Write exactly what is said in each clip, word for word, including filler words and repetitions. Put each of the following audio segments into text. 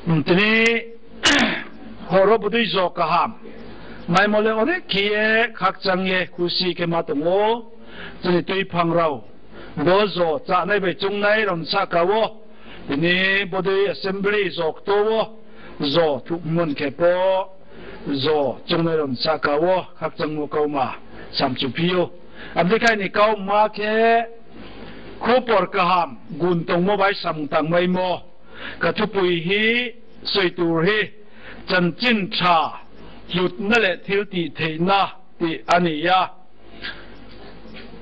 Tini horo bodei jo kaham maimo le onek khe ye khakchang ye khusi khe ma tong ou. Chini tuiphang rao bo jo chánai bai choungnai rao ni sahka wo, tini bodei assembly jo ktor wo, jo thumon khe pho, jo choungnai rao ni sahka wo khakchangmo kauma samchuphi ou. Abo dei khe aini kauma khe, khupor kaham gun tongmo bai samung tangmaimo, kathupoi hi, soitur hi, chanchinthra lutna le thiltitheina ti ani ya.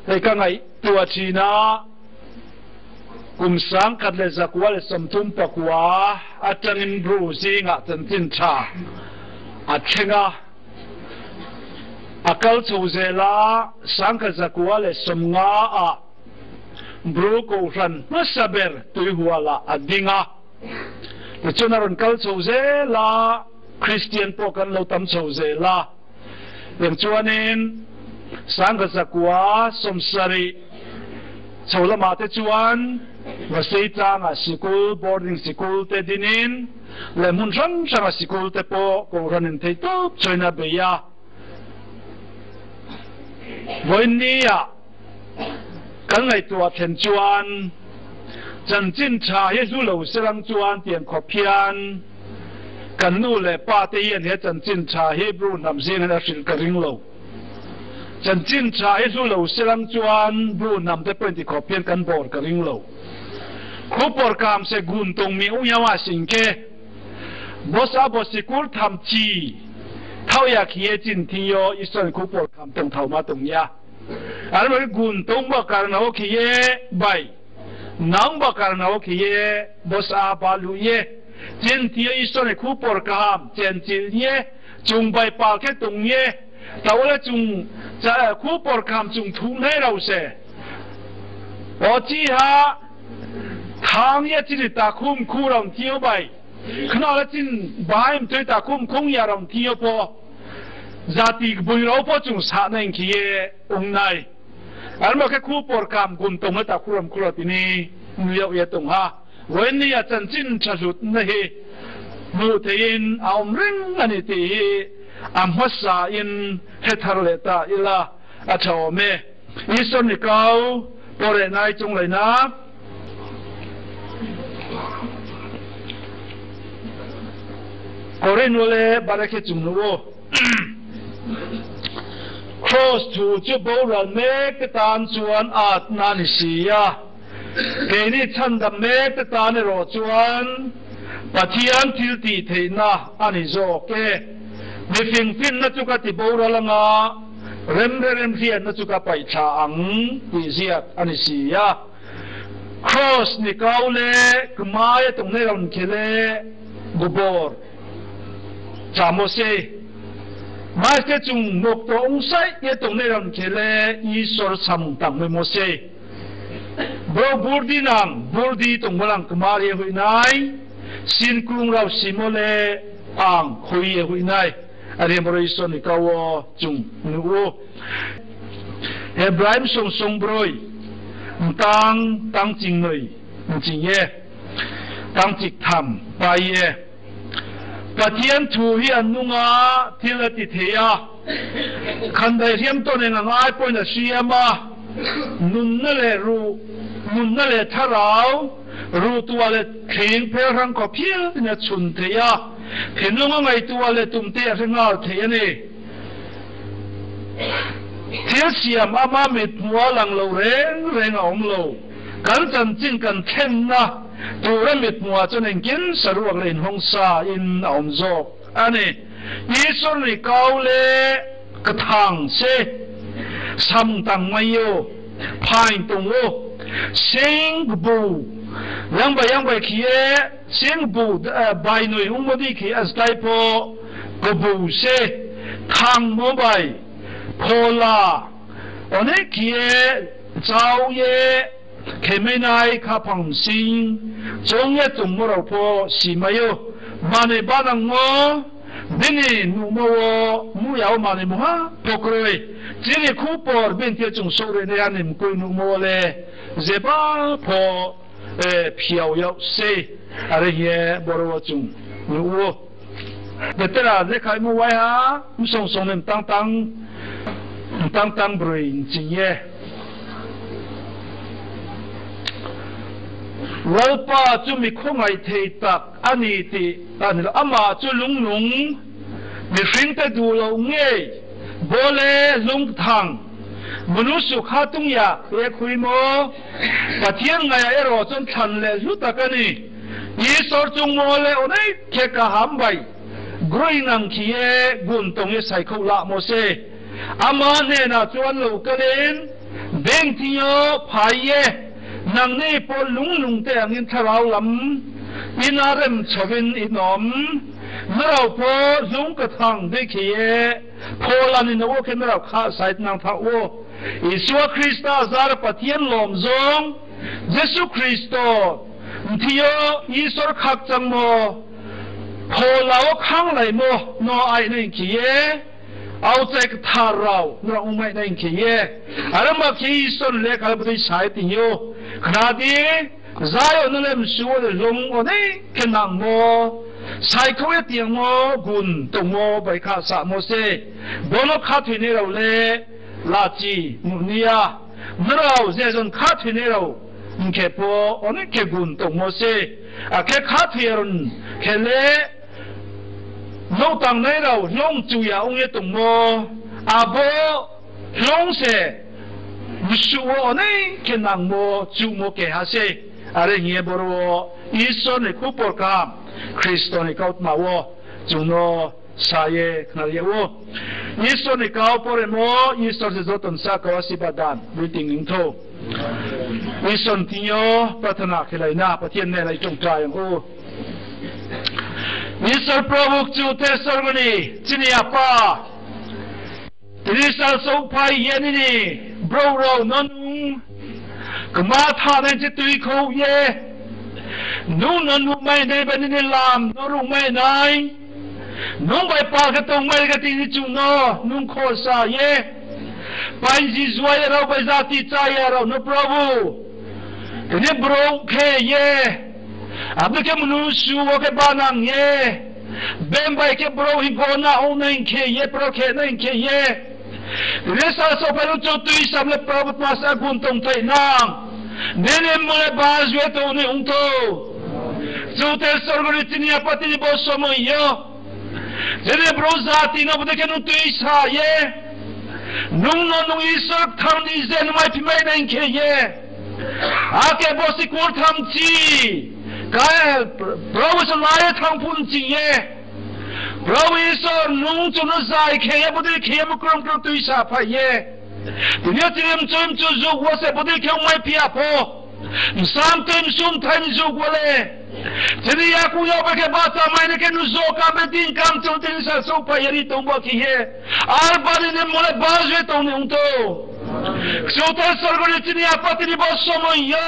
Tei kangai tua china, kum sangkhat le zakua le somthum pakua, achang in Bru jing a chanchinthra athenga akalchou jela, sangkhat zakua le somnga a Bru kouhran masa ber tuihual a ading a. Chuin aron kalchou jela, Christian pho kanlou tamchou jela. Eng chuan in, sangkhat zakua somsari chou lama te chuan, Vaseichang a school, boarding school te din in, le hmun hrang hrang a school te pho kouhran in theitop choina bei a. Vawiin ni a kan ngaihtuah thlen chuan, chanchinthra hi hlu lo se lang chuan tiang khawp hian, kan nu leh pa te hian he chanchinthra hi Bru hnam zing hian a hrilh ka ring lo. Chanchinthra hi hlu lo se lang chuan Bru hnam te pawhin ti khawp hian kan bawr ka ring lo. Khupor kaham se gun tong mi ung yama sing ke. Bosa bo school tham chi thau ya khi e chin thi yo, Isor khupor kaham tong thau ma tong ya. Arma gun tong ba karna o khi e bai. Nang ba karna o khi e, bosa ba lu e. Chin thi yo Isor khupor kaham chen chil e. Chung bai pal khe tong e. Tau le chung cha, khupor kaham chung thunai rau se. O chi ha, thang ya chini takhum khu rau thi yo bai. Khna le chin bai mtui takhum khung ya rau thi yo pho. Jati bui rau pho chung sa nai khi e ung nai. Arma khe khupor kaham gun tong le takhu ram khu rau tini nu yau ye tong ha. Vawiin ni a chanchinthra lutna hi mu thei in a um ring ani ti hi a hmasa in hethar le ta ila a tha awm e. Isor ni kau pore nai chung lai na. Korin no le bare khe chung nu o. Cross thu chu boral mek te tan chuan atna ni si a. Keini chhandam mek te tan erawh chuan Pathian thil tih theihna a ni zawk e. Mi fingfinna chu ka ti boral anga, remre remhriatna chu ka paih thla ang tih ziak a ni si a. Cross ni kau le kmai a tong nei rawn khe le gubor chamo se. Maiste chung nok to ong sai e tong nei rawn khe le Isor samung tang mai mo se. Bro burdi nang, burdi tong mo lang kmar ye hui nai, sin krung rau si mo le ang khui ye hui nai. Ari bro Isor ni kau o chung nu u. Hebraim song song broi, mtang, tang ching noi, mching ye, tang chik tham, pai ye. Pathian thu hi an nunga thil a ti thei a. Khandai hriam to ne ngang ai point a hriam a. Nunna le ru, nunna le tharau, ru tua le thling phel rang ko phial na chun thei a. Phin lunga ngai tua le tum te a hre ngal thei a ni. Thil siam ama mit hmua lang lo reng reng a om lo. Kan chanchin kan thlenna tura mit hmua chun engkin saruak le inhawng sa in a om zawk a ni. Isor ni kau le ka thang se, samung tang mai yo, phaing tong o, sing bu, yang bai yang bai khi e, sing bu, eh, bai noi ung mo di khi a stai pho, ka bu se, thang mo bai, phola, one khi e, chau ye, khemei nai kha phang sing, chung ye chung mo rau pho si mai yo, mane ba nang mo, bini nuh mo wo, mu yau mane mo ha, pho kroi, chini khupor bin thil chung sou re ne ani mkui nuh mo wo le, jeba pho, eh, phiau yau sei, are hie boro wo chung nuh ou. Petera lekhaimo waiha, msong song ni mtang tang, mtang tang broi nching ye. Lalpa chu mikhoh ngaithei tak ani ti, ani lo ama chu lungnung, mihring te dulou nge, bo le lung kthang, mnusu khatung ya ye khuimo, Pathian ngaya aro chun than le lu tak ani, Isor chungmo le onek khe kaham bai, groinang khe ye gun tong ye saikhouh lamo se. Ama nena chuan lo kalin, beng thing yo phai ye, nang ni pho lungnung te ang in thlarau lam, ina rem chovin i nom, nrao pho lung kthang dei khe ye, phola ni no wo khe nrao khahsai nang thang ou. Isua Khrista zara Pathian lom jong, Jisu Khristo, mthi yo Isor khakchangmo, phola wo khanglai mo, no ai nai khe ye, aokchai kthar rao no ongmai nai khe ye. Are ma khe Isor ni lekha le bodei sai ting ou. Khna di, Zion no le msu wo le lung onek khe nangmo, saikhouh ye tiangmo, gun tongmo bai khasamo se. Bo no khathoinai rao le lachi nuh ni ya. Nrao je jon khathoinai rao, hing khe pho onek khe gun tongmo se. Akhe khathoi ya rao khe le, nouh tangnai rao hloung chu ya ong ye tongmo, abo hloung se bsuh wo onek khe nangmo chuhmo keha se. Are hing ye boro wo Isor ni khupor kaham, Khristo ni kautma wo chung no sa ye khnari yag ou. Isor ni kau poremo, Isor se joto ni sahka wo asirbad dan ri tong thou. Isor ni thing yo prarthana khelai na, Pathian nailai chung try yag ou. Isor Prabhu Kchusoyang sorgo ni chini Apa, tini sal souhphai ye nini brouh rao no nung kma thanai se tuikhouh ye, nung no nuhmai nai bai nini lam no ruhmai nai, nung bai pal khe tongmai khe tini chung no nung khosa ye, painji jua ye rao bai jati chá ya rao no Prabhu, tini brouh khe ye, abo khe mnusu wo khe banang ye, beng bai khe brouh hing gona ong nai khe ye, brouh khe nai khe ye, tini sal souhphai nung chung tuisam le Prabhu tma sa gun tongthai nang, nini mmung le bajue tong ni ong thou. Kchusoyang sorgo ni chini Apa, tini bo somoi yo chini brouh jati no bodei khe nung tuisa ye, nung no nung Isor kthang ni je nung maiphi mai nai khe ye, akhe bo sikur thamchi, ka, Prabhu se la ye thang phu nching ye, Prabhu Isor nung chung no zai khe ye, bodei khe ye mkrom krom tuisa phai ye, tini yo chini mchu mchu juk wo se bodei khe ongmaiphi ya pho, bsam tui msum thai ni juk wo le, chini yakoung yag bai khe bahcha mai nai khe nung jo kam bai din kam chung tini sal souhphai ye ri tong bo khe ye, arba nini mmung le bajue tong ni ong thou. Kchusoyang sorgo ni chini Apa, tini bo somoi yo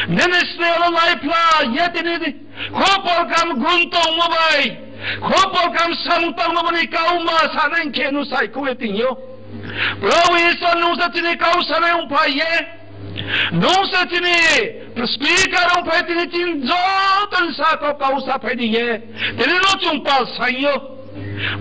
nini sne no naiphla ye tini khupor kaham gun tongmo bai, khupor kaham samung tangmo bai ni kau ma sanai khe nung saikhouh ye ting ou. Prabhu Isor, nung se chini kau sanai ongphai ye, nung se chini speaker ongphai, tini chini joto ni sahka wo kau saphai di ye, tini no chung pal saing ou.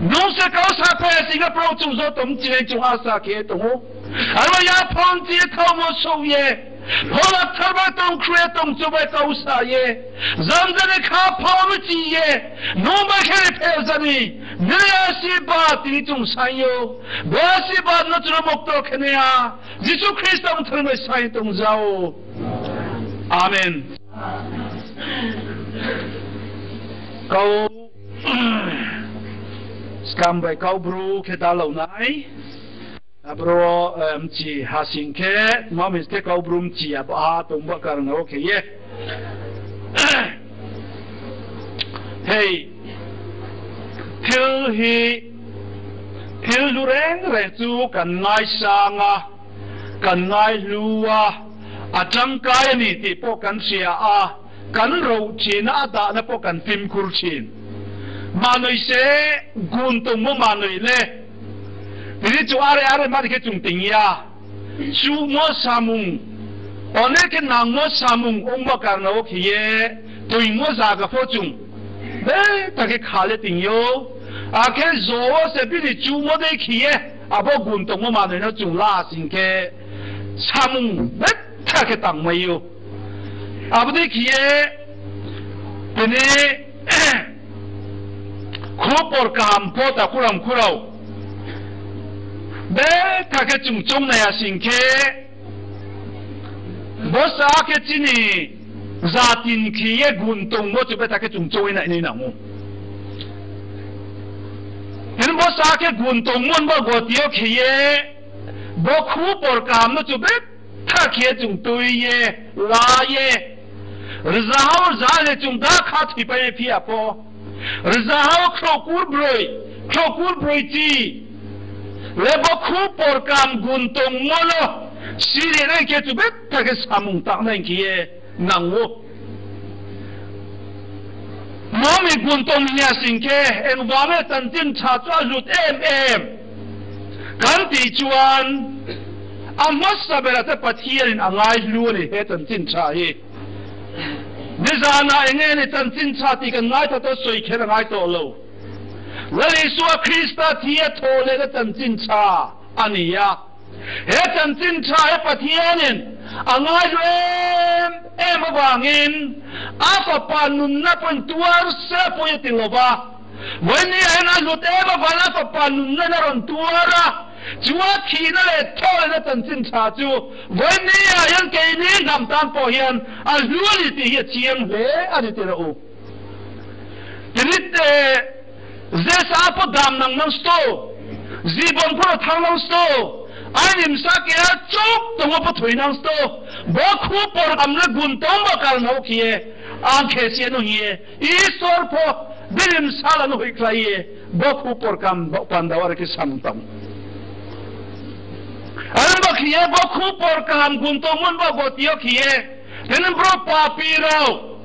Nung se kau saphai ya sing khe Prabhu chung joto mchinai chung asa khe tong ou. Aro yaphang chi ye thaomo souh ye, phola kthar bai tong khrui ye tong chu bai kau sa ye, janja ni khaphang mchi ye, nung bai khe ri phe jani, nini asirbad tini chung saing ou. Bo asirbad no chung no mokto khe nai ha, Jisu Khristo mthang bai saing tong jao. Amen. Kau, skam bai kau bru khe dalao nai. Abro, eh, mchi ha sing khe, ma mi khe kau bru mchi ya ba ha tong ba karna wo khe ye. Hei, thil hi, thil lu reng reng chu kan ngai sang a, kan ngai lu a, achangkai ni ti pho kan sia a, kan ro chin a, a dahna pho kan pimkhur chin. Manoi se gun tongmo manoi le. Tini chung are are mani khe chung ting ya. Chuhmo samung, onek khe nangmo samung ongba karna wo khe ye, toingmo zaga pho chung Betha khe kha le ting ou. Akhe jo wo se bini chumo dei khe ye, abo gun tongmo manoi no chung la sing khe, samung betha khe tangmai ou. Abo dei khe ye, tini khupor kaham pho takhu rao mkhu rao, betha khe chung choung nai ya sing khe, bo sa khe chini jati ni khe ye gun tongmo chu betha khe chung choung nai nai nang ou. Tini bo sa khe gun tongmo ni baoh goti yo khe ye, bo khupor kaham no chu betha khe chung tui ye, la ye, rzaha wo rzaha le chung da kha thoipai ye phi ya pho, rzaha wo khrouhkur broi, khrouhkur broi chi, le bo khupor kaham gun tongmo no siri nai khe chu betha khe samung tangnai khe ye nang ou. Mami gun tong mi ya sing khe, eng bam ye chanchinchha chu a lut em em. Kanti chuan, a hmasa bera te Pathian in a ngailu ni he chanchinchha hi. Ni zana eng nge ni chanchinchha ti kan ngaitha ta soi khe na ngai to lo. Lal Isua Krista thi a tho le na chanchinchha a ni a. He chanchinchha he Pathian in a ngailu em em avangin, a fapa nunna poi tuar se poi a ti lo ba. Voi ni a hin a lut em avang a fapa nunna na ron tuar a. Chu a thina le tho le na chanchinchha chu. Voi ni a hin keini hnam tan pho hian a lut ni ti hi a chiang hle a ni ti lo. Tini te, zesa pho dam nang nang sto, zibon pho thang nang sto, ai nim sa ke a chuk tong pho thoi nang sto, bo khupor kaham le gun tong ba kal no khe ye, ang khe se no hi ye, Isor pho, bilim sala no hoi khlai ye, bo khupor kaham bo panda wara khe sam tong. Ang ba khe ye, bo khupor kaham gun tong mon ba goti yo khe ye, Tini bro papi rao,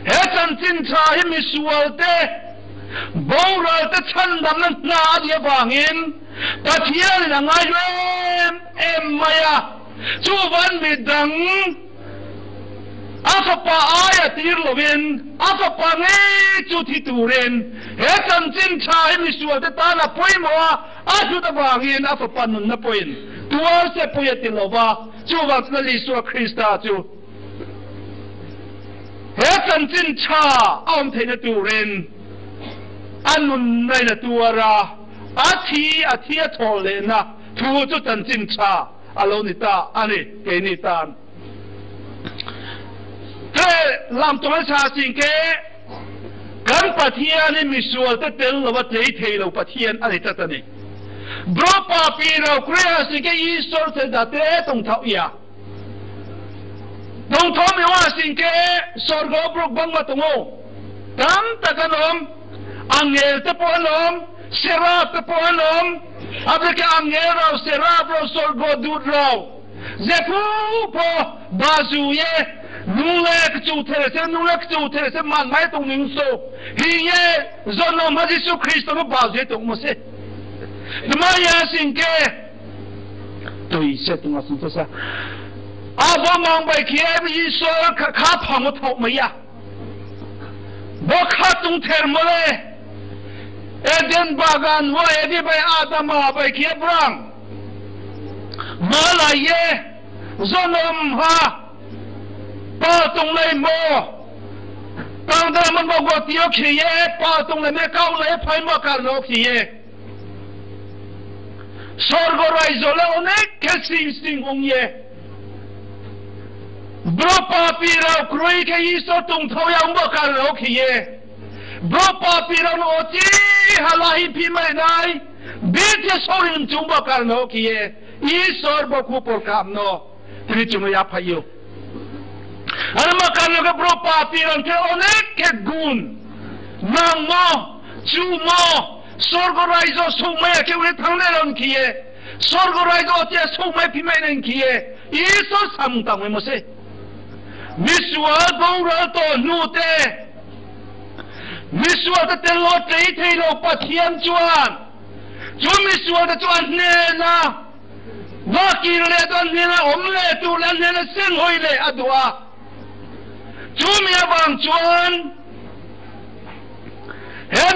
he chanchinchha hi misual te, boural te chandam na na a dia bangin, Pathian in a ngailu em em mai a, chu van mi dang, a fapa ai a tir lovin, a fapa ngei chu thi turin, he chanchinchha hi misual te ta na poimo a, a chu ta bangin, a fapa nun na poin, tuar se poi a ti lo va, chu vang chuna Isua Krista chu. He chanchinchha a om theina turin, a nun naina tuara, a thi, a thi a thol lena, thu chu chanchinchha, a lo ni ta, a ni, kei ni tan. Te lam tong sa sing ke, kan Pathian ni misual te tel lo va tei thei lo Pathian a ni ta ta ni. Bro papi rao kre a sing ke Isor te da te tong thau ya. Tongtho mi wa sing ke sorgo brouh bangma tong ou. Tam ta ka nom, angel te pho nom, serap te pho nom, abre ke angel rao, serap rao, sorgo dut rao. Jephu pho bazu ye, nung le kchu there se, nung le kchu there se, man mai tong ning so. Hi ye, jonom ha Jisu Khristo no bazu ye tong mo se. Tma ya sing ke, Toi se tong a sung sa. Abo mang bai khe Isor kha, kha phang o thok mai ya. Bo kha tong ther mo le. Eden bagan wo Evi bai Adam a bai khe brang. Ma lai ye. Jonom ha. Pa tong lai mo. Tang da man bo go tio khe ye. Pa tong lai me kau lai phai mo kar no khe ye. Sorgo raijo le onek khe sing sing ong ye. Bro papi rao kroi khe Isor tongthao ya ongba kar rao khe ye. Bro papi rao no ochi hala hi phi mai nai. Bithia sorin chungba kar rao khe ye. Isor bo khupor kaham no. Tini chung no yaphai ou. Ano ma kar no khe bro papi rao khe onek khe gun. Nangmo, chumo, sorgo raijo songmai ya khe uni thangnai rao khe ye. Sorgo raijo ochi ya songmai phi mai nai khe ye. Isor samung tangmai mo se. Misual boural to nu te. Misual te telo tei thei lo Pathian chuan. Chu misual te chuan hnena. Vakir le tu an hnena om le tu le an hnena seng hoi le a dua. Chu mi a bang chuan.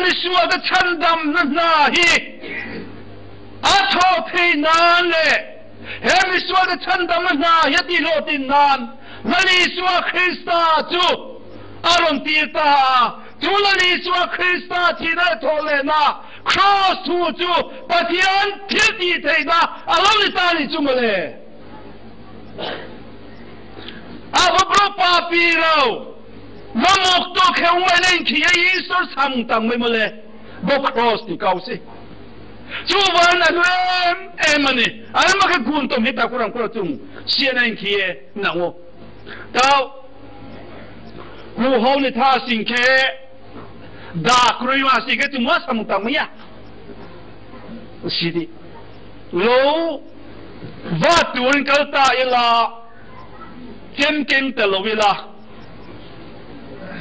Isua de chandam na na hi. Atho thei nan le. He Isua de chandam na na hi ati lo tin nan. Lal Isua Khrista chu. Aron tir ta. Chu Lal Isua Khrista thina tho le na. Cross thu chu. Pathian thil ti thei na. Alou ni ta ni chu ma le. Abo bro papi rao, ma mokto khe ongmai nai khe ye Isor samung tangmaimo le, bo cross ni kau se. Chuba na em, em ani, are ma khe gun tong hi ta kurang kura chung, sia nai khe ye nang ou. Tau, hu hau ni tha sing khe, da kroi ma sing khe chung ma samung tangmai ya. Si di. Lou, va turin kal ta ila, chem keng ta lou ila.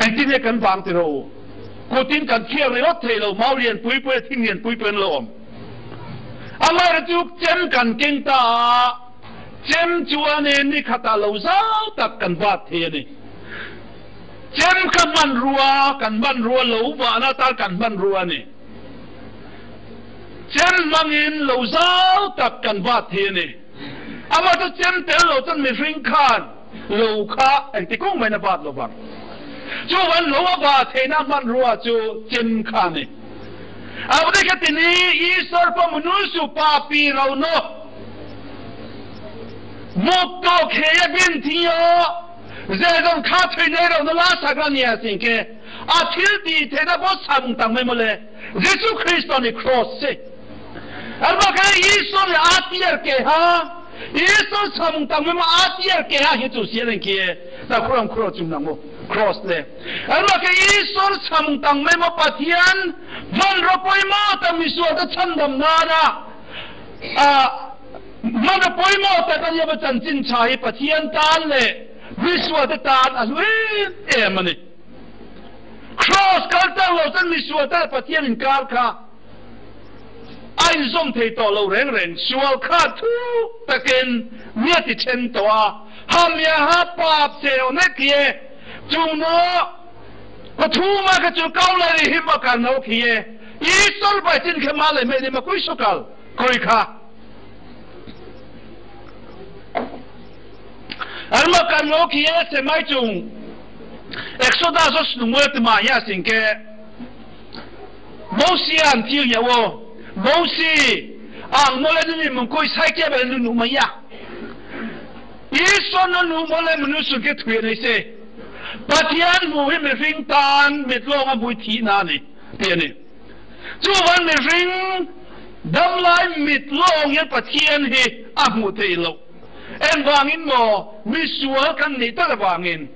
Ang tin ye kan bang ti rao. Ko tin kan khiar ri rot thei lou, mau lian pui pui, thing lian pui pui lou om. Amai ra chu chem kan keng ta, chem chu ani ni khata lou zau tak kan bat thei ani. Chem kan man rua, kan man rua lou, va na tar kan man rua ni. Chem mangin lou zau tak kan bat thei ni. Ama chu chem tel lou chun mi hring khan lou kha, ang ti kong mai na bat lou bang. Chuban lou a bat thei na man rua chu chem khan ni. Abo dei khe tini Isor pa mnusu papi rao no mokto khe ye bin thing yo, je jong khathoinai rao no la sagra ni ya sing khe, a thil ti thei na bo samung tangmaimo le, Jisu Khristo ni cross se. Arba khe Isor ni atiar keha, Isor samung tangmaimo atiar keha hi chu sia nai khe, ta khorang khorang chung nang ou, cross le. Arba khe Isor samung tangmaimo Pathian, man ro poimo ta Isua ta chandam na na. A, man ro poimo ta kan ya ba chan chin cha hi Pathian tan le, Isua ta tan a lui e ma ni. Cross kal ta lou chan Isua ta Pathian in kal kha. Ai zom thei to lou reng reng, sual kha thu takin, mia ti chen to a. Hamya ha pap se o ne khe, chung no, ko thu ma khe chu kau lai ri him a kan no khe. Isor bai chin khe ma le me ni ma kui sokal, kui kha. Arma kan no khe se mai chung. Exodus o snung mo tma ya sing khe. Mousi ang thil ya wo. Mousi, ang no le nini mungkoi sai khe ba le nunu ma ya. Isor no nu mo le mnusu khe thui nai se. Pathian mu hi mi hring tan, mi tlong a bui thi na ni. Ti ni. Chuban mi hring damlai mi tlong ye Pathian hi a mu thei lou. En vangin mo, mi sual kan ni ta vangin.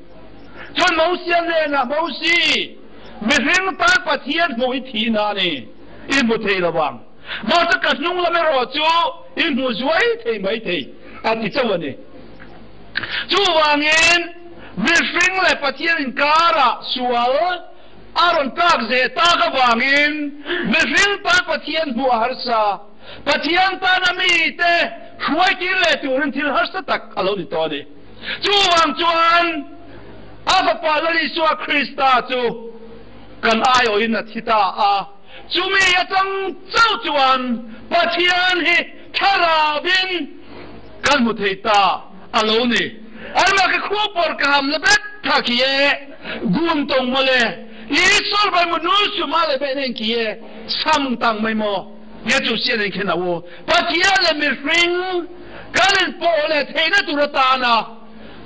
Chun Mousi a le na Mousi, mi hring tan Pathian mu i thi na ni, i mu thei lou bang. Mo ta ka hnung la me ro chu, i mu zuai thei mai thei. A ti chau ni. Chu vangin, mi hring le Pathian in kara sual, Aron tak ze ta ka vangin, mi hring tan Pathian mu a harsa. Pathian tan a mi te, huai ki le tu rin thil harsa tak a lou ni to ni. Chuang chuan, a Fapa Lal Isua Krista chu kan ai awh in a thi ta a. Chumi a chang chau chuan, Pathian hi thara bin kan mu thei ta a lou ni. Arma ke khupor kaham le bet tha ki e, gun tong mo le, Isor bai mu nu su ma le bet neng ki e, sam tang mai mo. Nge chu sia neng khe na u. Pathian le mi hring, kan in po le theina tu ra ta na.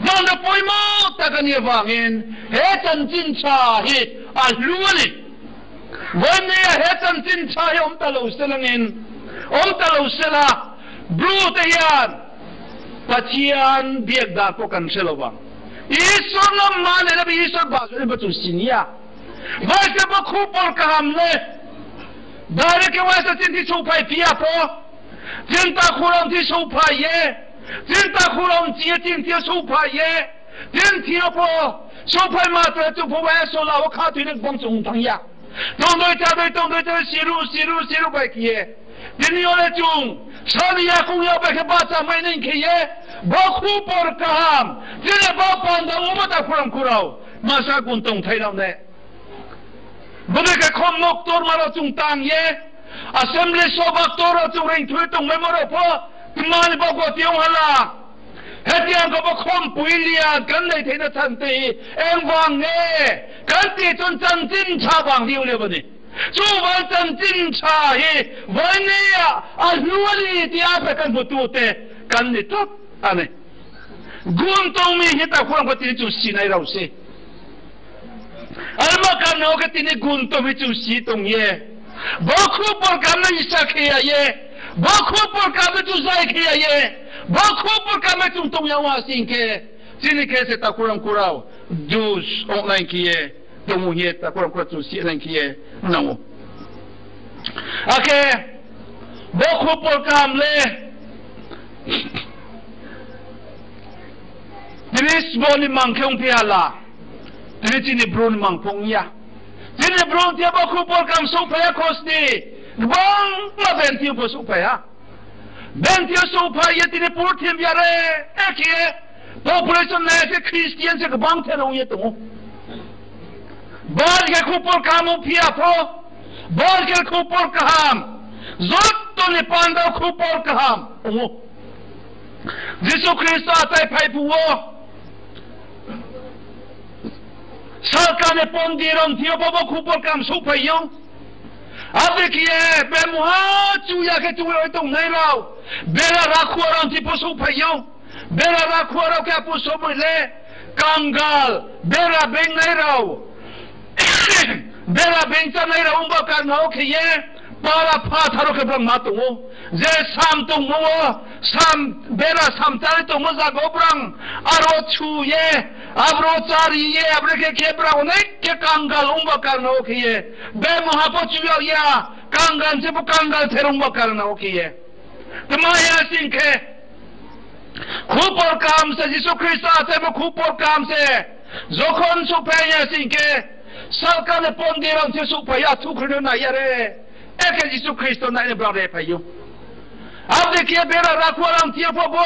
Nang na poimo ta kan ye vangin, he chanchin cha hi a hlu ni. Vang ni a he chanchin cha hi om ta lo se la ngin. Om ta lo se la. Bru te hian. Pathian biak da ko kan se lo vang. Isor lam ma le na bi Isor ba su ni ba chu sin ya. Vai se ba khupor kaham le. Dare ke vai se chin ti chu phai pia po. Chin ta khurang ti chu phai ye. Chin ta khurang chi ye chin ti chu phai ye. Chin ti po. Chu phai ma te chu po vai so la wa kha tu ne bang chung thang ya. Tong doi ta doi, tong doi ta doi, siru, siru, siru bai kie. Tini yo le chung, sani ya kung ya bai ke ba cha mai ning kie. Ba khupor kaham. Tini ba pan da u ma ta khurang khurau. Masa kun tong thai lam ne. Bodei khe khom no ktorma rao chung tang ye, assembly soba ktor rao chung reingthui tongmaimo rao pho, tma ni baoh wo tiong hala. Heti ang khe bo khom poili ya, kan nai thai na thanti, eng bang ne, kan ti chun chanchinsa bang liu le bo ni. Chuba chanchinsa hi, bai ne ya, a hluali ti a phe kan butu te, kan ni tot, ane. Gun tong mi hi takhu rao pho tini chung sinai rao se. Arma karna wo khe tini gun tong mi chung si tong ye. Bo khupor kam no isa khe ya ye. Bo khupor kam no chung zai khe ya ye. Bo khupor kam no chung tong ya wa sing khe. Chini khe se takhu rao khe rao. Dus ong nai khe ye. Tongmo hing ye takhu rao khe rao chung si nai khe ye. Nang ou. Akhe, bo khupor kam le. Tini sbo ni mang khe ongphi hala. Tini chini Bru ni mang pho ong ya. Chini Bru thia bo khupor kam souhphai ya khosni. Gbangma benti pho souhphai ha. Benti yo souhphai ye tini purthimbi are, ekhe population nai khe Christian se gbang the ong ye tong ou. Bar khe khupor kaham ongphi ya pho. Bar khe khupor kaham. Joto ni panda khupor kaham ong ou. Jisu Khristo achai phai phuh wo, salka ni pondi rao thing yo pho bo khupor kaham souhphai ou. Abo dei khe ye, bemha chu ya khe chu ye tongnai rao, bera rakhua rao thing pho souhphai ou. Bera rakhua rao khe aphuh somoi le, kangal, bera beingnai rao, bera beingchanai rao ongba karna wo khe ye, para phathar wo khe brang ma tong ou. Je sam tongmo wo, sam, bera sam chánai tongmo zaga wo brang, aro chu ye, abro chári ye, abro khe khe brang onek khe kangal ongba karna wo khe ye, bemha pho chu yag ya, kangal se pho kangal ther ongba karna wo khe ye. Tma ya sing khe, khupor kaham se Jisu Khristo achaimo khupor kaham se. Jokhon souhphai ya sing khe, salka ni pondi rao se souhphai ya, thukri no nai ya re. Ekhe Jisu Khristo nai ni brang re phai ou. Abo dei khe bera rakhua rao thing yo pho bo,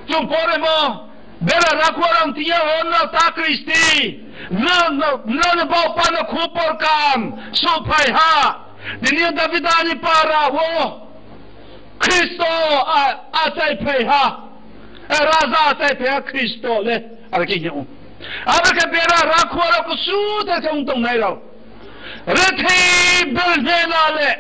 chung poremo, bera rakhua rao thing yo, O nrao ta Khristi, nrao ni baoh panda khupor kaham souhphai ha. Tini yo Dabida ni para wo Khristo a, achaiphai ha. Raja achaiphai ha Khristo le. Are khe hing ou. Abo khe bera rakhua rao kusu ther khe ong tongnai rao, rethei ber hnena le,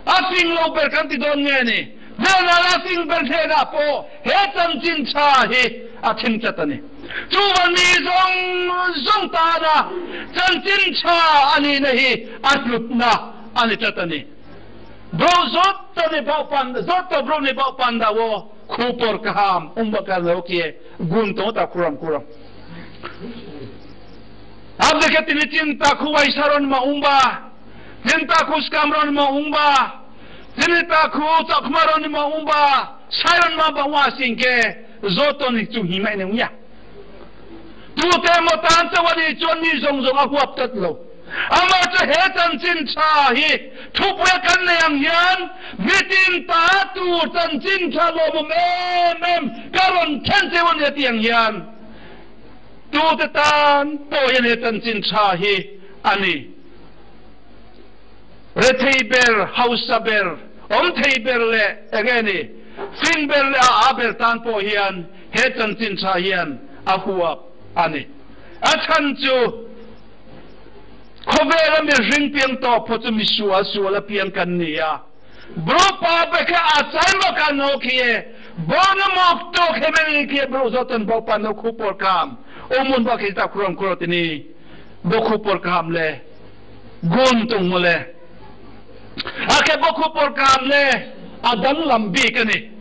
asing lo ber kanti don nge ni, hnena le asing ber hnena pho, he chanchinsa hi, athing chatani. Chuba ni jong, jong ta na, chanchinsa ani na hi, atlutna, ani chatani. Brouh joto ni baoh panda, joto brouh ni baoh panda wo khupor kaham ongba karna wo khe gun tong ou takhu rao khe rao. Abo dei khe tini chini takhu waisa rao ni ma ongba, chini takhu skam rao ni ma ongba, chini takhu chakma rao ni ma ongba, sai rao ni ma ba wa sing khe joto ni chung hingmai nai ong ya. Tu te mo tan cha wa ni chon ni jong jong a huap tat lo. Ama cha he chanchinsa hi, thupu ya kan nai ang hian, mitin ta tu chanchinsa lo mo mem mem, karon thense wan ya ti ang hian. Tu te tan po hian he chanchinsa hi, ani. Rethei ber, hausa ber, omthei ber le, enge ni, fing ber le a, a ber tan po hian, he chanchinsa hian, a huap, ani. A chan chu, khovel a mi hring piang to pho chu mi sual sual a piang kan ni a. Brouh pa be khe a chai ma kan no khe ye, bo no mok to khe me ni khe brouh joto ni baoh panda wo khupor kaham. Omo ni ba khe takhu rao khe rao tini. Bo khupor kaham le, gun tongmo le. Akhe bo khupor kaham le, a danglam bi kani.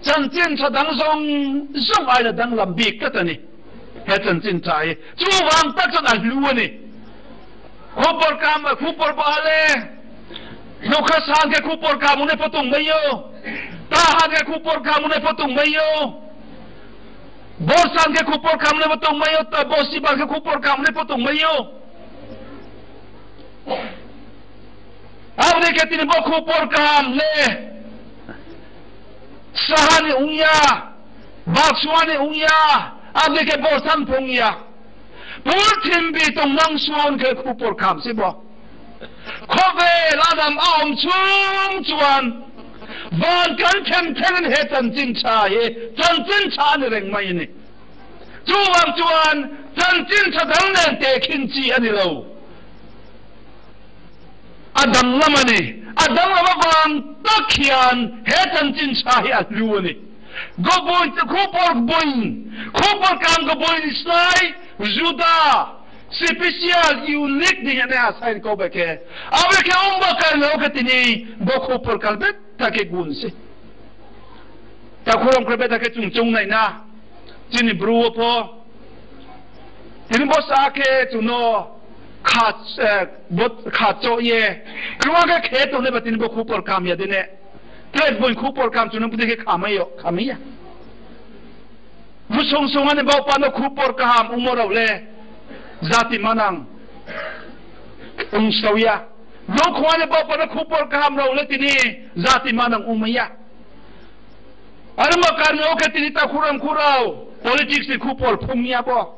Chanchinsa dang jong, jong ai le danglam bi ka tani. He chanchinsa hi. Chuba ang tak chan a hlu ani. Khupor kaham, khupor ba le. Nokha san khe khupor kaham ne pho tongmai ou. Tahan khe khupor kaham ne pho tongmai ou. Borsan khe khupor kaham ne pho tongmai ou. Ta bosi ba khe khupor kaham ne pho tongmai ou. Abo dei khe tini bo khupor kaham le. Saha ni ong ya, baksuha ni ong ya, abo dei khe borsan pho ong ya. Purthimbi tongnang suan khe khupor kaham se bo. Khovel Adam a om chung chuan, van kan them theng in he chanchinsa hi, chanchinsa ni rengmai ni. Chuwang chuan chanchinsa dang nen te khin chi a ni lo. A danglam a ni, a danglam avang tak hian he chanchinsa hi a hlu a ni. Gaboi, khupor boi, khupor kam gaboi ni slai, Juda, special, unique ding hian a sign ko bek khe. Abe khe umba kar lo khe tini, bo khupor kam bek ta khe gun se. Takhuram khe bek ta khe chung chung nai na. Chini bru wo pho. Tini bo sa khe chung no kha, eh, bo kha cho ye. Kruang khe khe tong le ba tini bo khupor kam ya de ne. Tlai boi khupor kam chung no budi khe khamai yo, khamai ya. Musong song ani baupa no khupor kaham ongmo rao le jati manang ong sao ya. Nouhkhong ani baupa no khupor kaham rao le tini jati manang ongmai ya. Aro ma karna wo khe tini takhuram khurao politics ni khupor phung ya bo.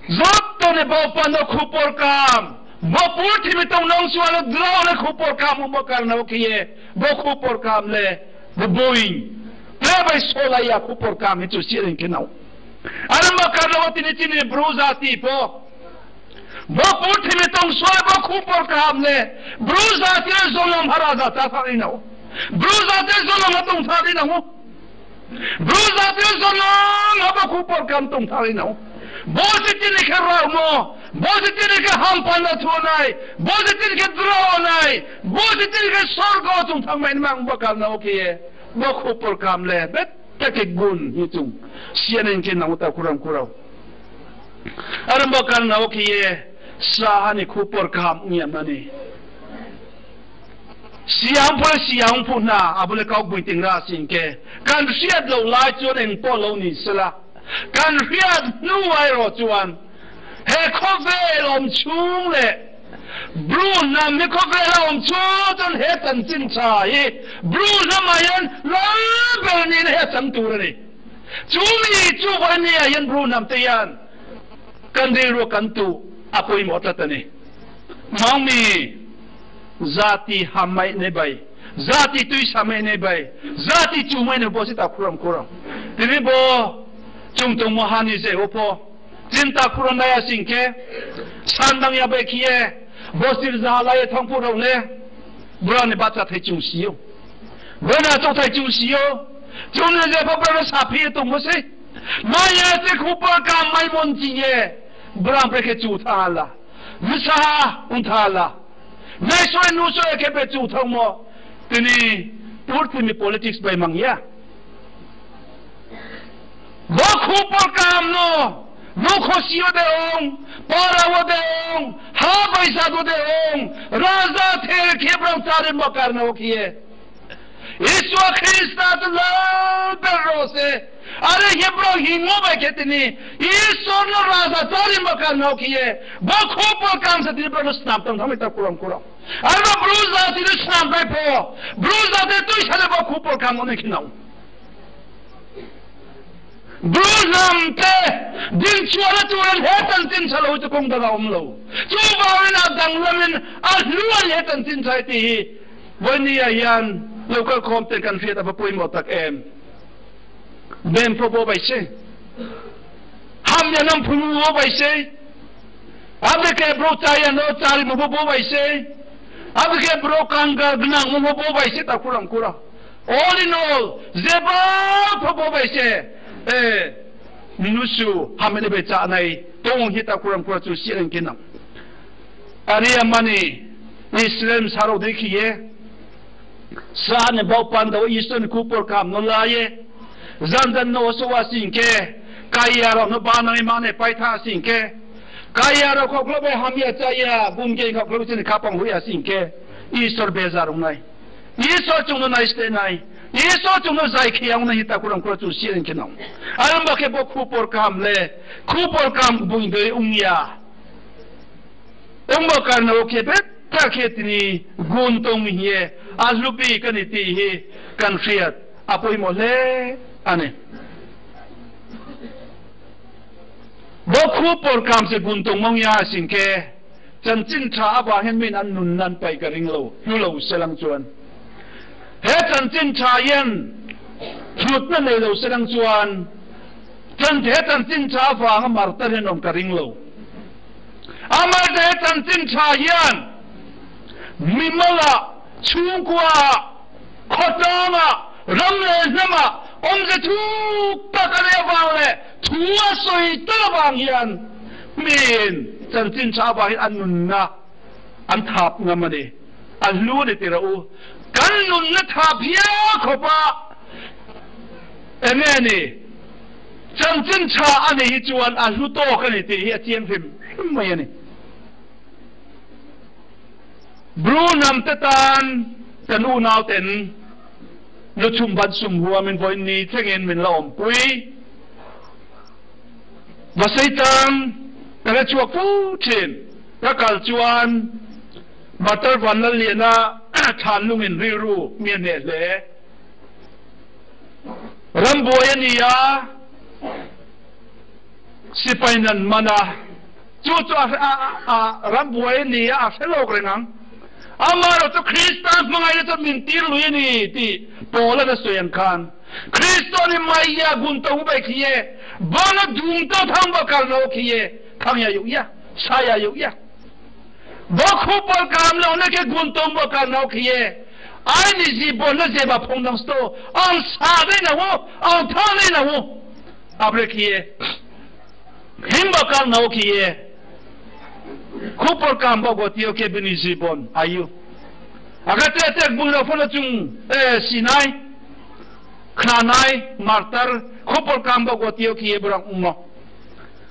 Joto ni baupa no khupor kaham, bo purthimbi tongnang sual drao le khupor kaham ongmo karna wo khe ye, bo khupor kaham le, bo boi, le bai solai ya khupor kaham hi chu si ring khe nao. Aro ma karna wo tini chini bru jati pho, bo purthimbi tong sual bo khupor kaham le, bru jati le jonom ha raja chá thari nao. Bru jati le jonom ha tong thari nao. Bru jati le jonom ha bo khupor kaham tong thari nao. Bo se tini khe rao mo, bo se tini khe hampanda thu nai, bo se tini khe drao nai, bo se tini khe sorgo chung thangmai ni mang bo karna wo khe ye, bo khupor kaham le, betta khe gun hi chung. Siya nai khe nang takhuram khurao. Aro bo karna wo khe ye, sa ha ni khupor kaham ong ya mani. Siya ong pho le siya ong pho na, abo le kau boi ting ra sing khe. Kan siya dlou lai chuan eng po lou ni sela. Kan hriat hnuai ro chuan, he khawvel awm chhung leh bru hnam hi khawvel a awm chhung chuan he chanchin tha hi bru hnam ah hian lal ber nihna hi a chang tur a ni. Chu mi chu vawiin ah hian bru hnam te hian kan rilru kan tuh a pawimawh tlat a ni. Mangmi, zati ham mai nei bai, zati tuisa mai nei bai, zati chu mai nei bo si ta khuram khuram. Tini bo chung tongmo ha ni je o pho chinta khuram lai a sing khe, san dang ya bai khi e, bo sir zaha lai e thang phu rau le, bra ni bahcha thei chung si ou. Bra na chau thei chung si ou. Chung ni je pha bra na sa phi tong bo sei. Maya se khupor ka mai mon chi e. Bra bre khe chu tha la. Misa ung tha la. Nai soi nu soi khe be chu thang mo. Tini purthimbi politics bai mang ya. Bo khupor kaham no, no khosi o de ong, para o de ong, ha bai zat o de ong, raja ther khe brang charim ba karna o khe. Isua Khrista tu lal ber ro se, are khe brang hing o bai khe tini, Isua no raja charim ba karna o khe. Bo khupor kaham se tini brang no snam tang thamai ta khuram khuram. Are no bru jati no snam bai pho, bru jati tuisa le bo khupor kaham no khe nao. Bru hnam te, din chua la chu ran he chanchin sa lo chu kong dang a um lo. Chu ba rin a dang lamin a hluan he chanchin sa ti hi. Vawiin ni a hian local khawm te kan hriat a va pawimawh tak em. Bem pho bo bai se. Ham ya nam phung bo bai se. Abe ke bro chaya no chari mo bo bai se. Abe ke bro kanga gnang mo bo bai se ta khuram khuram. All in all, zeba pho bo bai se. Eh, minusu hamene be cha nai tong hi ta khuram khuram chu si reng ke nang. Ari amani Israel sa rau de khi ye. Sa ne bau pan dau Israel khupor kaham no la ye. Zan zan no so wa sing khe. Kaya rau no ba nang ma ne pai tha sing khe. Kaya rau khok lo bai ham ya cha ya, bum ge khok lo chin khapang hu ya sing khe. Isor bezar ung nai. Isor chung no nai ste nai. Isor chung no zai khe yang nai hi ta khuram khuram chu si reng ke nang. Alam ba khe bo khupor kaham le. Khupor kaham bung de ung ya. Ongba karna o khe betta khe tini gun tong mi hing ye, a hlupi kani ti hi kan hriat a pawimawh hle a ni. Bo khupor kaham se gun tong mong ya sing khe, Chanchin Tha a ba hin min an nun nan pai ka ring lou, hlu lou se lang chuan. He Chanchin Tha yan, hlutna nei lou se lang chuan. Chan, he Chanchin Tha vang a martar hin awm ka ring lou. A martar he Chanchin Tha hian, mimal ah, chhungkua, khawtlang ah, ram leh hnam ah, awm ze thuk tak a le vang leh, thu a sawi tak a vang hian, min Chanchin Tha vang hian a nunna an thap ngam a ni. A hlu ni ti rau. Kan nunna thap hial khawpa. Enge ni. Chanchin Tha a ni hi chuan a hlu tawk a ni tih hi a chiang hrim hrim mai a ni. Bru hnam te tan kan unau ten luchhum ban sum huam in vawiin ni thlengin min la awmpui. Va sei chang, ka la chhuak fu ṭhin, ka kal chuan, Martar Vanlalliana, ṭhan lungin rilru mi a hneh hle. Rambuai a ni a, sipai nan man a, chu chu a, a, a, a, rambuai a ni a, a hre lawk reng ang. Amaherawhchu Krista hmangaina chu min tir lui a ni tih Paula a sawi ang khan. Krista ni mai a gun tawng bai khi e, bana dum tawng thang ba kal nau khi e, thang ya yu ya, sa ya yu ya. Bo khupor kam lo na khe gun tawng ba kal nau khi e, ai ni jibon na jeba phong nang sto, ang sa dei na wo, ang thang dei na wo. Abre khi e. Himba kal nau khi e. Khupor kam ba gotio khe bini jibon, ayu. Aga te te bung rau pho no chung, eh, sinai. Khnanai, martar, khupor kam ba gotio khi e brang ungmo.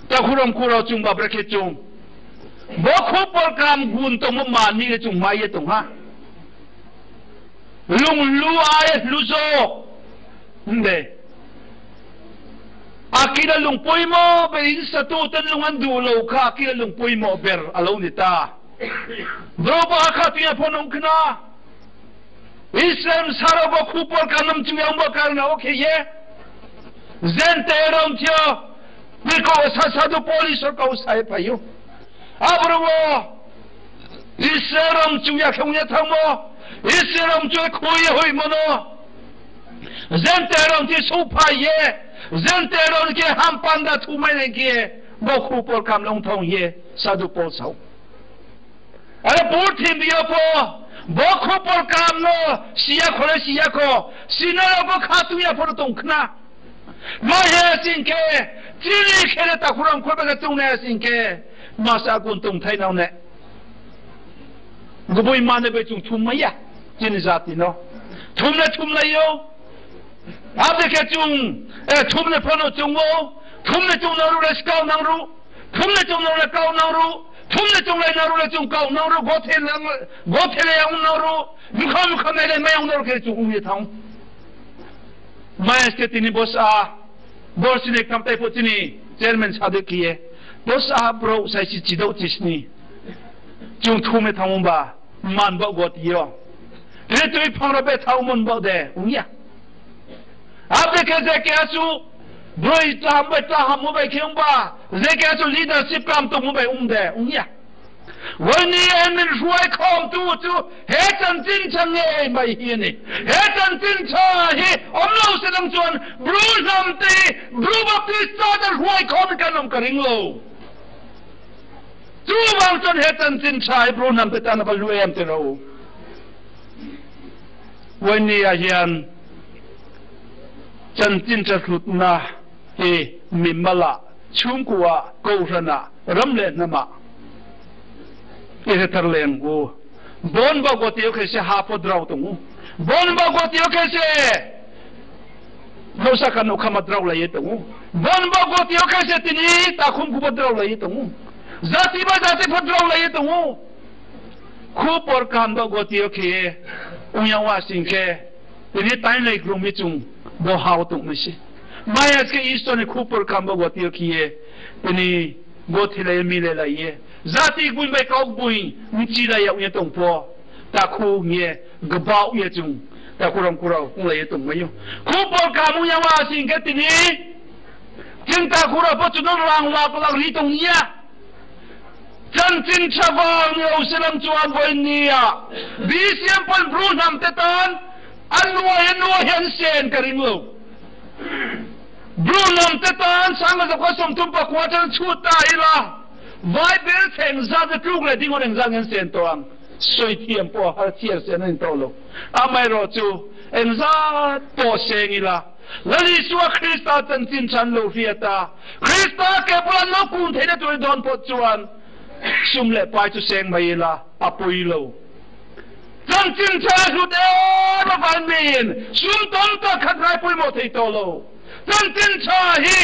Ta khuram khurau chung ba brekhe chung. Bo khupor kam gun tongmo mani le chung mai ye tong ha. Lung lu ai lu zo. Nde. Akina lung poimo ber in sa tu ten lung an du lo kha, akina lung poimo ber alo ni ta. Bro ba kha tu ya pho nung khna. Israel sara bo khupor kanam chu yang ba karna o khe ye. Jen te ram thia. Ni ko sa sa du police ko sa e payu. Abro wo. Israel rong chu ya khong ya thang mo. Israel rong chu khu ya hoi mo no. Jen te rong ti su pha ye. Jen te rong ke ham panda thu mai leng ke. Bo khupor kam long thong ye. Sa du Paul sau. Are pur thim biyo pho, bo khupor kam no, siya kho le siya kho, sina lo bo kha tu ya pho tong khna. Ma he sing khe, chini khe le ta khuram khur ba le tung ne sing khe, ma sa kun tung thai nau ne. Gubui ma ne bai chung thum ma ya, chini jati no. Thum le thum le yo. Ade khe chung, eh, thum le pho no chung wo, thum le chung no ru le skau nang ru. Thum le chung nang le kau nang ru, thum le chung lai nang ru le chung kau nang ru, gothe lang, gothe le yang nang ru, mukha mukha mai le mai yang nang ru khe chung ung ye thang. Mai se tini boss a, boss ni kam tai pho tini chairman sa de khe ye. Boss a bro sai si chi dou chi sni. Chung thum e thang ba. Man ba got yo. Re tui phang ra be thau mon ba de, ung ya. Abe khe je khe asu, broi ta ham bai ta ham mo bai khe ung ba, je khe asu leadership kam tong mo bai ung de, ung ya. Wai ni en min ruai khom tu chu, he chan chin chang ye mai hi ni. He chan chin cha hi, om lo se dang chuan, bru nam te, bru baptist ta de ruai khom ka nom ka ring lo. Chu bang chun he chanchin tha hi bru nam te tan a ba luem te ro. Wai ni a hian chanchin tha hlutna hi mimal ah, chhungkua, kohran ah, ram leh hnam ah i he thar leng u. Bon ba gotio khe se ha pho drau tong u. Bon ba gotio khe se Hausa ka nokha ma drau lai ye tong u. Bon ba gotio khe se tini takhum khu ba drau lai ye tong u. Jati ba jati pho drau lai ye tong u. Khupor kaham ba gotio khe ye. Ong ya wa sing khe. Tini tainai krung mi chung bo hao tong mi se. Maya se khe Isor ni khupor kaham ba gotio khe ye. Tini gothi lai ye, mi lai lai ye. Jati gbui bai kau gbui, mchi lai ya ong ye tong pho. Takhu ye, gbau ye chung, takhu rong kurau, ong lai ye tong mai ou. Khupor kaham ong ya wa sing khe tini, chung takhu rao pho chung no rang lak lak ri tong ya. Chanchin Chaba ni ong se nang chuan voi ni a. B C M point bru nam te tan. An nuai, an nuai hen sen ka ring lo. Bru nam te tan sang ka zok ka som tum pa kuatan chu ta ila. Bible theng za te tuk le ding o neng za ngen sen to ang. Soi thiam po har thiar sen neng to lo. Amai ro chu eng za to seng ila. Lal Isua Krista chanchin chan lo hria ta. Krista ke pula no kun thei na tu don po chuan. Sum le pai chu seng mai ila. Apui lo. Chanchin cha hlut e ma ban min. Sum tam ta khat rai pui mo thei to lo. Chanchin cha hi.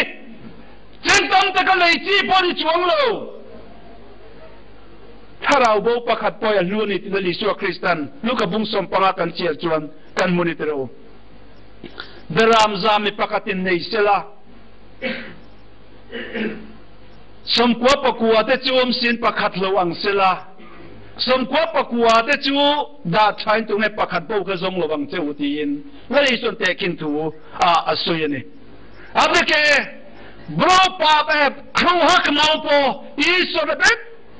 Chen tam ta ka lei chi po ni chuang lo. Tharau bo pakhat poi a hlu ni ti Lal Isua Kristan. Luka bung som panga kan chiar chuan kan mu ni te ro. Beram za mi pakhat in nei sela. Somkua pakua te chu um sin pakhat lo ang sela. Somkua pakua te chu da thain tu nge pakhat bo ka zong lo ang che u ti in. Lal Isua te kin tu a a sui ani. Abike bro pa pe khru hak mau po Isua pe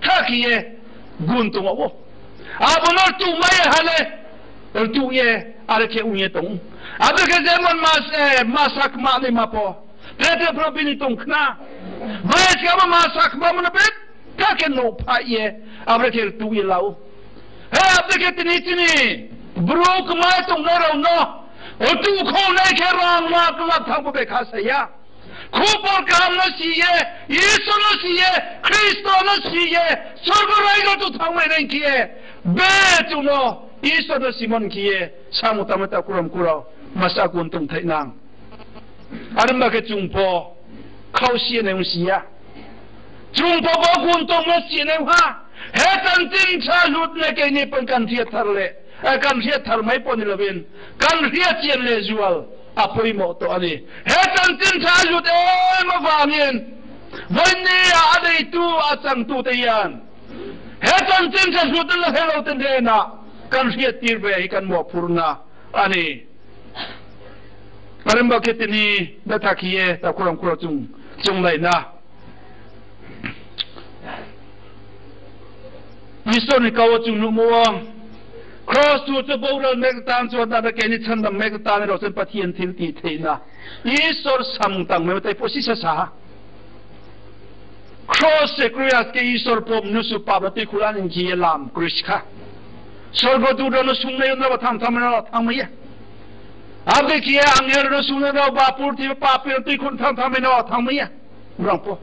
tha ki ye gun tu ngo. Abo no tu mai ha le. Tu ye are ke u ye tong. Abike zemon mas, eh, masak ma ni ma po. Peter Pro bini tongkhna. Mai ska ma masak ma mana bet. Ka khe no pha ye. Abre khe tu ye lau. He abre khe tini tini. Bru kmai tong na rao no. O tu kho nai khe rang ma kma thang bo be kha sa ya. Khupor kaham no si ye. Isor no si ye. Khristo no si ye. Sorgo rai no tu thang mai nai khe ye. Be tu no. Isor no simon khe ye. Samu tama ta kuram kurao. Masa kun tong thai nang. Aremba khe chung pho khau si nai ong si ya. Chung pho bo gun tong no si nai ha. He chanchin cha lut ne ke ni pon kan thia thar le. Eh, kan thia thar mai pon ni labin. Kan thia chian le jual. Apoi mo to ani. He chanchin cha lut e ma vangin. Voi ni a adei tu a chang tu te yan. He chanchin cha lut le he lo ten de na. Kan thia tir be hi kan mo phurna. Ani. Aremba khe tini da tha khe ye ta kuram kura chung, chung lai na. Isor ni kau chung nuhmo. Cross tu chu bo ral mek tan chu da ke ni chan dam mek tan ro chen Pathian thil ti thei na. Isor samung tang mai tai po si sa sa. Cross se Christ ke Isor pom nu su pap na tui khulan in ki ye lam Christ kha. Sorgo du do no sung na yon ra thang thang na thang mai ya. Abdi ki ye angel no sung na ba pur ti pa pi na tui khun thang thang mai na thang mai ya. Rang po.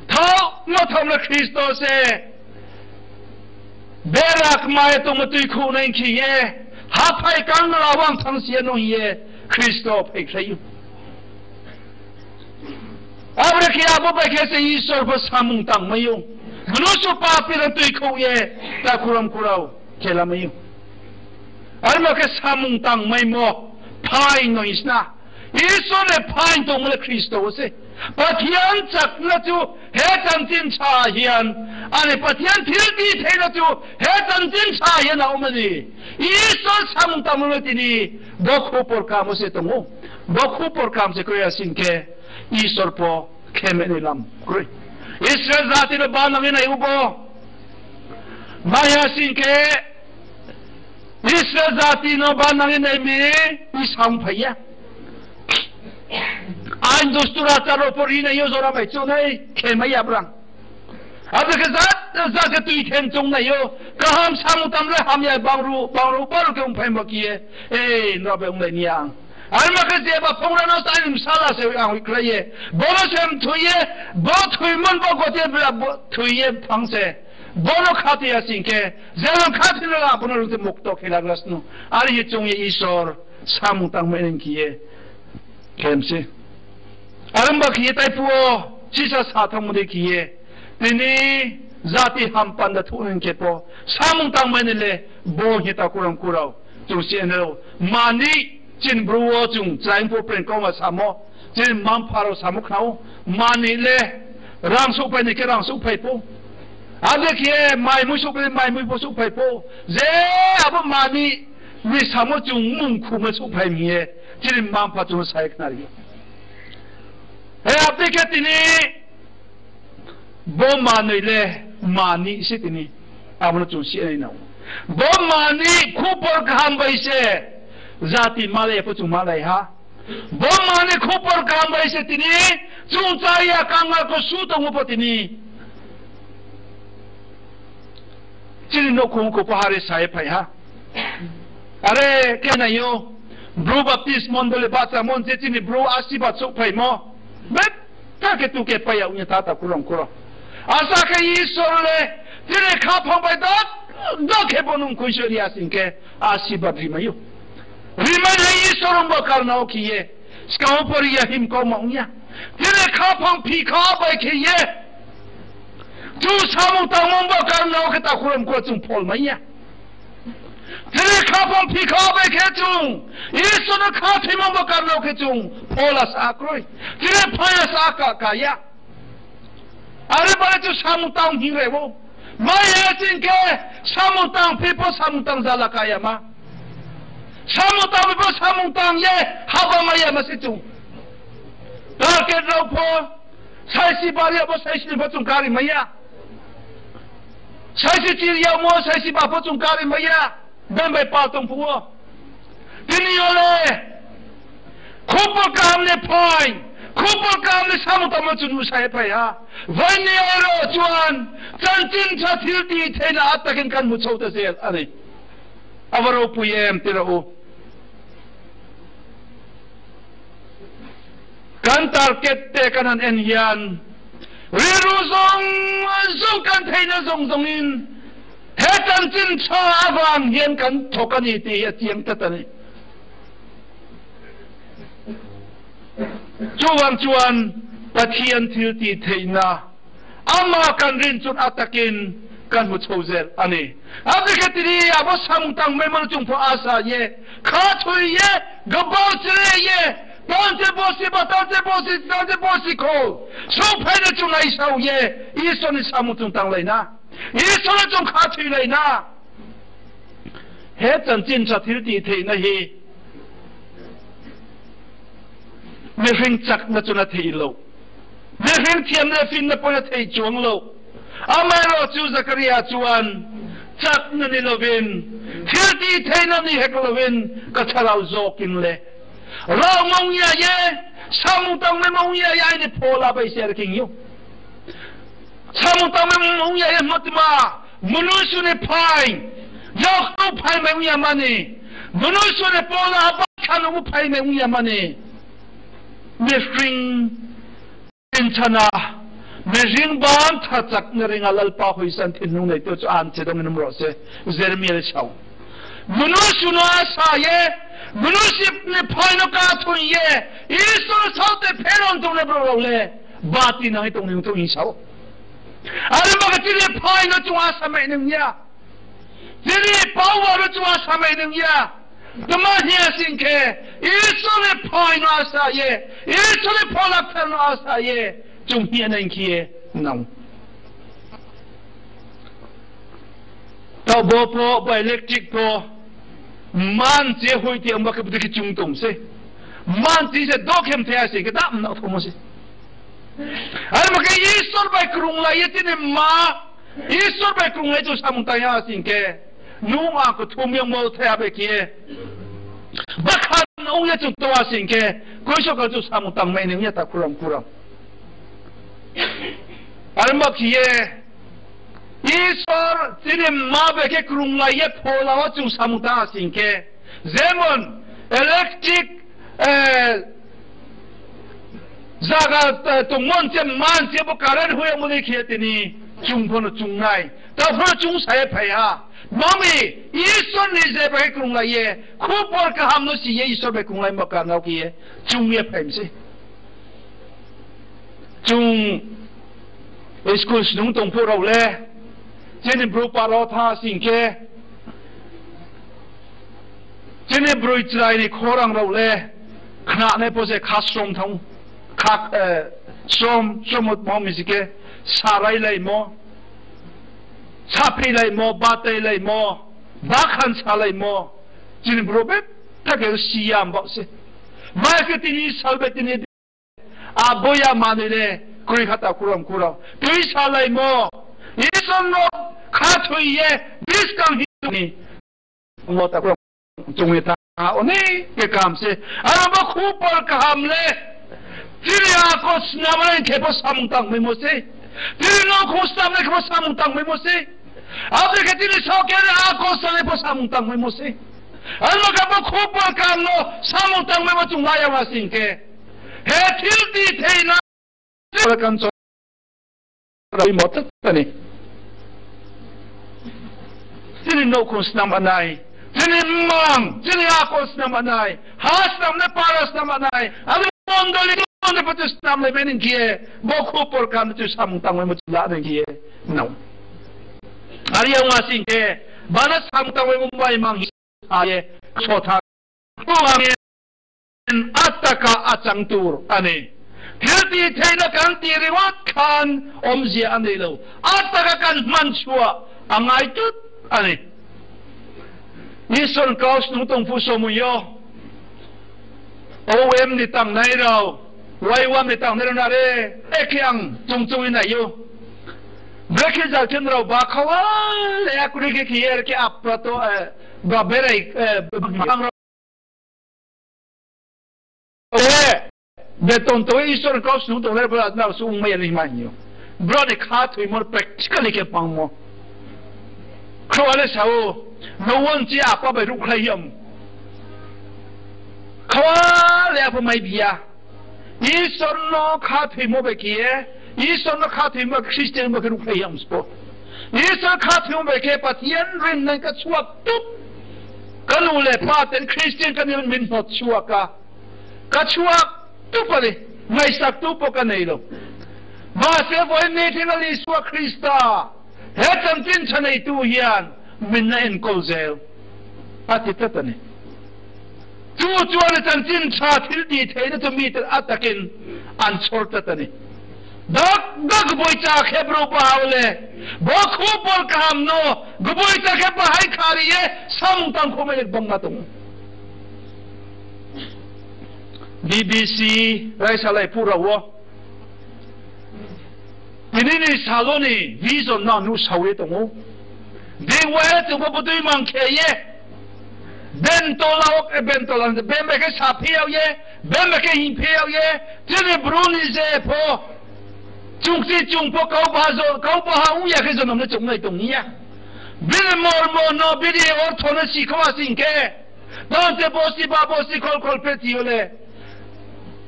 Thau no thang na Christo se. Berak mai tong ma tui khu na in ki ye. Ha phai kang na wang thang sia no ye. Christo phai khai. Abre khe abo bai khe se Isor pho samung tang mai ou. Mnusu papi rao tui khouh ye, ta kuram kurao khe la mai ou. Arma khe samung tang maimo, phaing no isna. Isor le phaing tongmo le Khristo wo se. Pathian chakna chu, he chanchin sa hian. Ani Pathian thil ti theina chu, he chanchin sa hian a um ani. Isor samung tangmo le tini, bo khupor kam wo se tong ou. Bo khupor kam se koi ya sing khe, Isor pho khe me ni lam kroi. Israel jati no ba nang nai ubo. Maya sing khe, Israel jati no ba nang nai mi, i sang phai ya. Ain dustur achar rao pho ri nai yo jora bai chu nai, khe mai ya brang. Abo khe jat, jat khe tui then chung nai yo. Kaham samung tam le hamya bangru, bangru baru khe ongphai ma khe ye. Ei, nrao bai onglai ni ang. Arma khe jeba phongra no sa ni bsala se ang hui khlai ye. Bo no se mthui ye, bo thui mon bo gote bla bo thui ye thang se. Bo no khati ya sing khe, jeba khati no la bo no rute mukto khe la glas no. Ari ye chung ye Isor, samung tang mai nang khe ye. Khem se. Aremba khe ye taipu o, sisa sa thangmo de khe ye. Tini jati ham panda thuh nang khe pho. Samung tang mai ni le, bo hing ye ta kuram kurao. Chung si nrao. Mani, chin bru wo chung, chraing pho pren kau ma samo. Chin mma-mpha rao samo khnao. Mani le, rang souhphai ni khe rang souhphai pho. Ade khe ye, maimui souhphai, maimui pho souhphai pho. Je, abo mani, ni samo chung mung khu ma souhphai mi ye, chini mma-mpha chung sai khnari. He, abo khe tini bo manoi le, Mani se tini. Abo no chung si nai nang. Bo mani khupor kaham bai se jati malai ya pho chung malai ha. Bo mani khupor kaham bai se tini chung chaya kangal kho su tongmo pho tini chini nouhkhong kho pho ha re sa ye phai ha. Are khe nai ou, Bru Baptist Mondoli bahcha mon je chini Bru asiba souhphaimo. Betha khe tu khe pai ya ong ye tha, takhu rao mkhu rao. Asa khe Isor le chini khaphang bai do, do khe bo nung khuisoih ri ya sing khe, asiba rimai ou. Rimai nai Isor ong bo karna wo khe ye. Skang wo pori ya him kau ma ong ya. Chini khaphang phikha bai khe ye. Chung samung tangmo bo karna wo khe takhu rao mkhu rao chung phol mai ya. Chini khaphang phikha bai khe chung Isor no khathoimo bo karna wo khe chung phol asa kroi. Chini phai asa ka, ka ya. Are bale chung samung tang hing re ou. Mai ya sing khe samung tang phi pho samung tang zala ka ya ma. Samung tang phi pho samung tang ye haba mai ya ma se chung. Target rao pho, saisi bari ya bo saisi ni pho chung kari mai ya. Saisi chiri ya mo saisi ba pho chung kari mai ya. Bang bai pal tong phuh wo. Tini yo le khupor kaham ni phai, khupor kaham ni samung tangmo chung nuhsa ye phai ha. Bini aro chuan, chanchin sa thil tithei na ata khe kan muchou ta se ani. Abo rao pui em tira ou. Kan target te kan han en hian, riru zong zong kan theina zong zong in, he chanchin sa abang hian kan tho kan i ti a chiang ta ta ni. Chuvang chuan Pathian thil tithei na ama kan rin chun a tak in kan muchou zel ani. Ati khe tini abo samung tangmaimo no chung pho asa ye, khathui ye, gabau chre ye, tanse bosi ba, tanse bosi, tanse bosi kho. Souhphai no chung naisao ye, Isor ni samung chung tanglai na. Isor no chung khathoilai na. He chanchin sa thil tithei na hi. Mihring chakna chu na thei lo. Mihring thiam le fin na poi na thei chuang lo. Amai ro chu Zakaria chuan, chakna ni lovin, thil tithei na ni hek lovin, ka tharau zawk in le, rau mong ya ye, samung tangmai mong ya ye, aini phola bai ser king yo. Samung tangmai mong ya ye, matma, mnusu ni phai, yak tu phai mai ong ya mani, mnusu ni phola ba khan u phai mai ong ya mani. Mihring, inchana, mihring ban tha chakna ring a Lalpa hoihsan thinlung nei tu chu an che dong in um ro se, Jeremia le sao. Mnusu no asa ye, mnusu ni phai no ka thun ye, Isor sao te pheron tong le bro rau le, bati nang tong ning tong in sao. Are ma ka chini phai no chung asa mai ning ya. Chini power no chung asa mai ning ya. Tma hia sing khe, Isor ni phai no asa ye, Isor ni phola kthar no asa ye, chung hia nai khe ye nang. Tau bo pho, bo electric pho, man che hoi te amba khe budi khe chung tong se. Man che se do khem the a sing khe dam na thomo se. Are ma khe Isor bai krunglai ye chini ma, Isor bai krunglai chung samung tang ya sing khe, nung ang khe thum yang mo thaya bai khe ye. Bakhan ong ye chung tong a sing khe, koiso kal chung samung tang mai ning ya ta kuram kuram. Are ma khe ye, Isor chini ma bai khe krunglai ye phola wo chung samung tang a sing khe, jemon electric, eh, zaga, eh, tongmon che man che bo current hoih yamo ni khe tini chung pho no chung nai. Ta pho no chung sa ye phai ha. Mami, Isor ni je bai krunglai ye, khupor kaham no si ye Isor bai krunglai ma karna wo khe ye, chung ye phai mi se. Chung school snung tong phuh rao le, chini bru para tha sing khe, chini broi chrai ni khorang rao le, khnanai pho se kha srom thang, kha, eh, srom, srom ma mi si khe, sarai laimo, saphi laimo, batai laimo, bakhan sa laimo, chini bru betha khe si ya mbaoh se. Mai khe tini sal bai tini abo ya manoi le kroi kha ta kuram kuram. Tui sa laimo, Isor Isor no khathoi ye, buskang hing ni, mo ta kro chung ye tha, oni ke kam se. Aro bo khupor kaham le, tini akol snam nai khe pho samung tangmaimo se. Tini nouhkhong snam nai khe pho samung tangmaimo se. Abo khe tini saoh khe akol snam nai pho samung tangmaimo se. Aro khe bo khupor kaham no samung tangmaimo chung la ya ma sing khe, he thil tithei na kan so ri mo tha ni. Tini nouhkhong snam nai, tini mmang, tini akol snam nai, ha snam nai, para snam nai, abo mondoli mondoli pho chu snam nai bai ni khe, bo khupor kaham chu samung tangmaimo chu la ni khe, nang. Are ya ma sing khe, bana samung tangmaimo bai mang hi ye, sotha. Ataka achang tur ani. Thil tithei na kan ti reward khan omzia ani lo. Ataka kan mansua angai tut ani. Isor kau snung tong phu somoi yo, O M ni tangnai rao, Y one ni tangnai rao nare, ekhe ang chung chung nai ou. Brekhe jalchen rao ba khawa le akuri khe khe er khe apra to, ba berai, ang rao, beton to Isor kau snung tongnai rao, brao su ongmai ya ni hima hing ou. Brao ni khathoimo practically khe pangmo. Khrouh le sa ou, no one chi apa bai ruhkhlai yam. Khawa le apa mai bi ya. Isor no khathoimo bai khe ye, Isor no khathoimo Christian bai khe ruhkhlai yam spo. Isor khathoimo bai khe Pathian rin nai kachuak tup. Kanu le paten Christian kanu min hot chuak ka. Kachuak tup ani, maisak tup po kanai lo. Ma se boi ni thing ali Isua Khrista. He chanchin chanai tu hian, min na enkol zel. Ati ta tani. Chu chuan chanchin cha thil tithei na chu mi te atakin an chhor ta tani. Dak dak boi cha khe bro pa le. Bo khupor kaham no, gboi cha khe bahai khari ye, samung tang khomai le bangma tong. B B C raisalai pura wo. Tini ni salo ni vision no nuhsao ye tong ou. Dei wa ye tongba bodei mang khe ye. Bentola ok, e bentola, bembe khe saphi yag ye, bembe khe hingphi yag ye, chini bru ni je pho. Chungsi chung pho kau baha jo, kau baha ong ya khe jonom le chung nai tong ya. Bini mormo no, bini ortho no sikho asing khe. Tante bosi ba bosi khol khol phe chi yo le.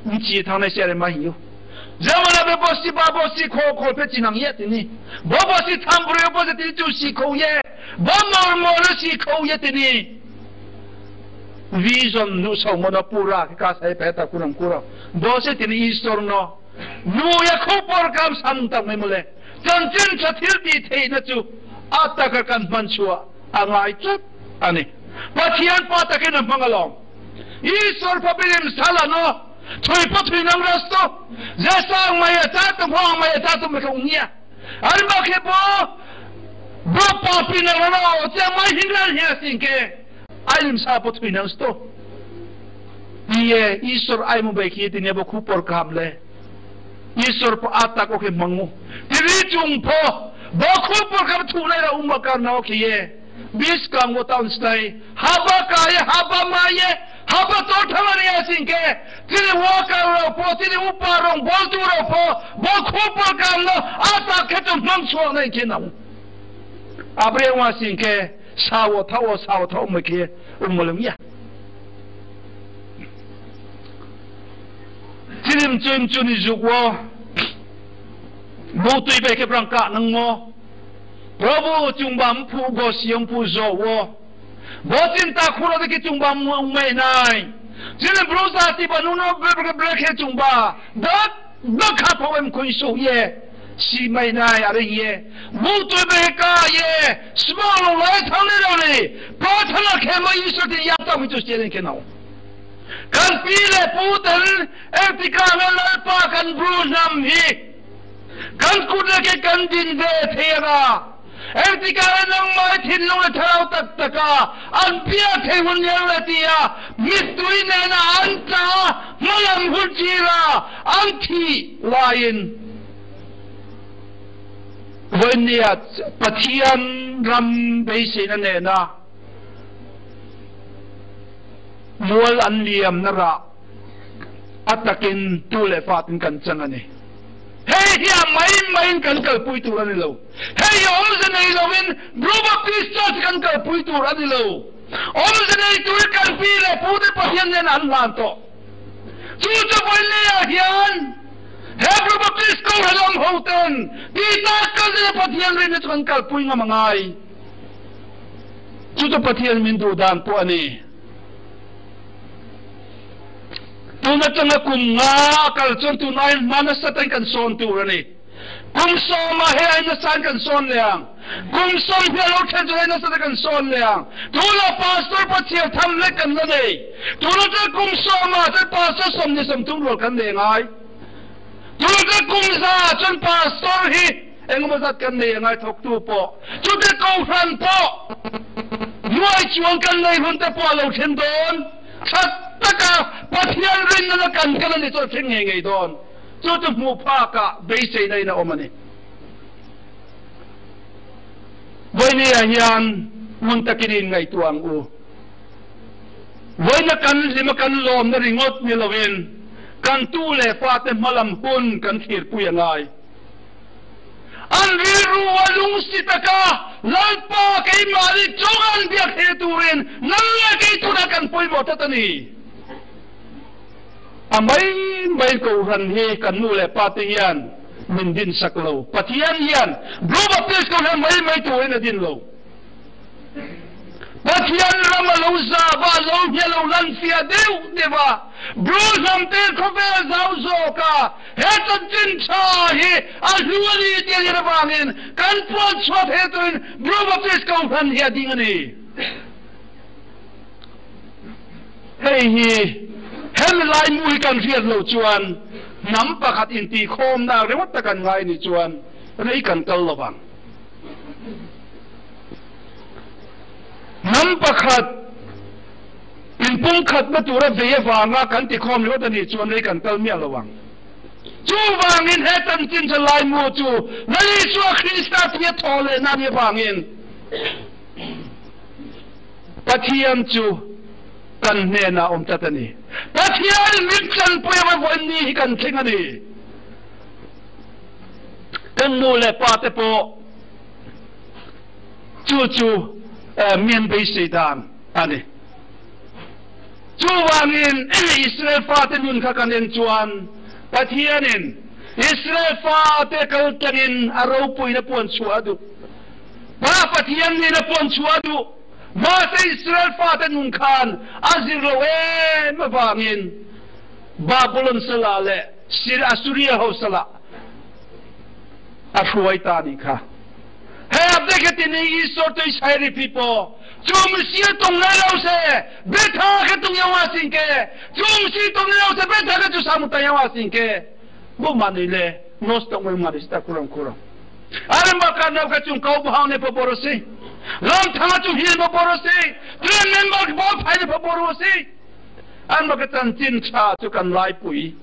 Nchi thangnai se are ma hing ou. Jemana be bosi ba bosi khol khol phe chi nang ya tini. Bo bosi tham broi yo bo se tini chu sikho ye. Bo mormo no sikho ye tini. Vision nuhsaomo no pura khe kasa ye phe ta kunang kura. Bo se tini Isor no. Nuh ya khupor kaham samung tangmaimo le. Chanchin cha thil tithei na chu. Ataka kan mansua. Angai chut. Ani. Pathian pa ta khe na mang along. Isor pha bini bsala no. Thoi pho thoinang ras to. Je sa ang mai ya cha tong pho ang mai ya cha tong mai khe ong ya. Ani ma khe bo. Bo papi nang no, che mai hing ran hing asing khe. Aini bsa pho thoinang sto. Ye, Isor aimo bai khe ye tini bo khupor kaham le. Isor pho atako khe mang ou. Tini chung pho, bo khupor kaham thunai rao ongba karna wo khe ye. Buskang wo town slái, haba ka ye, haba ma ye, haba tor thangari asing khe. Tini worker rao pho, tini upa rao, boltu rao pho, bo khupor kaham no, atak khe chung mang suanai khe nang. Abre wa sing khe, sa wo thaoh wo, sa wo thaoh mai khe, ongmo le ya. Chini mchoi mchu ni jug wo, buktui bai khe brang kahnangmo. Probhu chungba mphuh gosi mphuh jo wo. Bo chinta khuro de khe chungba ongmai nai. Chini bru jati ba nung no bre bre khe chungba. Dak dak kha phaoh em khuingsouh ye. Simai nai are ye. Buktui bai khe ka ye. Sma lo lai thangnai rao ni. Prathana khe ma Isor tin yag tang mi chu se len khe nao. Kan pi le pu ten, ektika le lalpa kan bru nam hi. Kan kut le khe kan din de thei a. Ektika le nang mai thin nung le tharau tak taka. An pia thei hun yang le tia. Mittui ne na an ta. Malam hun chi la. An thi la in. Voini ya Pathian ram beiseina nena, mual an liamna ra, atakin tu le pha tin kan chang a ni. Hei hia mai mai in kan kalpui tur a ni lo. Hei hia omzenei lo in, bru baptist church kan kalpui tur a ni lo. Omzenei tur kalpi le pu de Pathian nen an lan to. Chuchu voini ya hian, Hebrew Baptist Kau Halam Houhten, Peter kal de Pathian rin chu kan kalpui ngam a ngai. Chuchu Pathian min duh dan pu a ni. Tuna changa kum nga kal chun tuna in manasa tan kan son tur a ni. Kum sawm a he aina san kan son liang. Kum sawm hia lo then chu aina san kan son liang. Tuna pastor pa chiar tham le kan la nei. Tuna chun kum sawm a chun pastor sawm ni sawm thum rual kan nei ngai. Tuna chun kum za chun pastor hi engmaw zat kan nei ngai thawk tu po. Chu te kau hran po. Nuai chuang kan nei hun te po lo then don. Chat taka Pathian rin na kan kan ni chu then ngei ngei don. Chuchu hmu pha ka beisei nai na om a ni. Voini ya hian mun takin in ngaituang u. Voina kan lima kan lawmna ringot ni lo in, kan tu le pha te hmalam hun kan thlir pui a ngai. An rilru a lungsi taka, Lalpa keimah ni chung an biak he turin, nang le kei tuna kan poimaw ta ta ni. A mai mai kau hran hi kan nu le pa te hian min din sak lo. Pathian hian, bru baptist kau hran mai mai tu in a din lo. Pathian ram a lo za ba lo hia lo lan fia deu deu ba. Bru hnam te khawvel zau zawk a, he chanchin tha hi a hlu a ni ti a ni avangin, kan puan chhuah he tuin, bru baptist kau hran hi a ding a ni. Hei hi, hel lai mu hi kan hriat lo chuan, hnam pakhat in ti khawmna ringawt ta kan ngai ni chuan, rei kan kal lo vang. Hnam pakhat, in pum khat na tura vei avanga kan ti khawm ringawt a ni chuan, rei kan kal miah lo vang. Chuvangin he chanchin tha laimu chu, Lal Isua Krista thia thaw leh na ni vangin, Pathian chu kan hnena awm ta ta ni. Pathian min chanpui a vawn ni hi kan thleng a ni. Kan nu leh pa te pawh chu chu, eh, mian beisei dan a ni. Chuvangin Israel fate nun kha kan en chuan, Pathianin Israel fate kal tlangin a ropuina puan chhuah a duh. Pa Pathian nina puan chhuah a duh. Mahse Israel fate nun khan a zir lo em avangin Babylon sala leh Assyria ho sala a hruai ta ni kha. He abdekhe tini Isor tui sairi pipo. Chumsi a tung nai lo se, betha khe tung yau a sing ke. Chumsi tung nai lo se, betha khe chu samu ta yau a sing ke. Bo manui le, nos tong mai manui sita kurang kurang. Are ma kan nau khe chung kau bahang ne pa boro si. Lam thang a chung hil ma boro si. Tren member ba phai ne pa boro si. An ma khe chanchin tha chu kan laipui.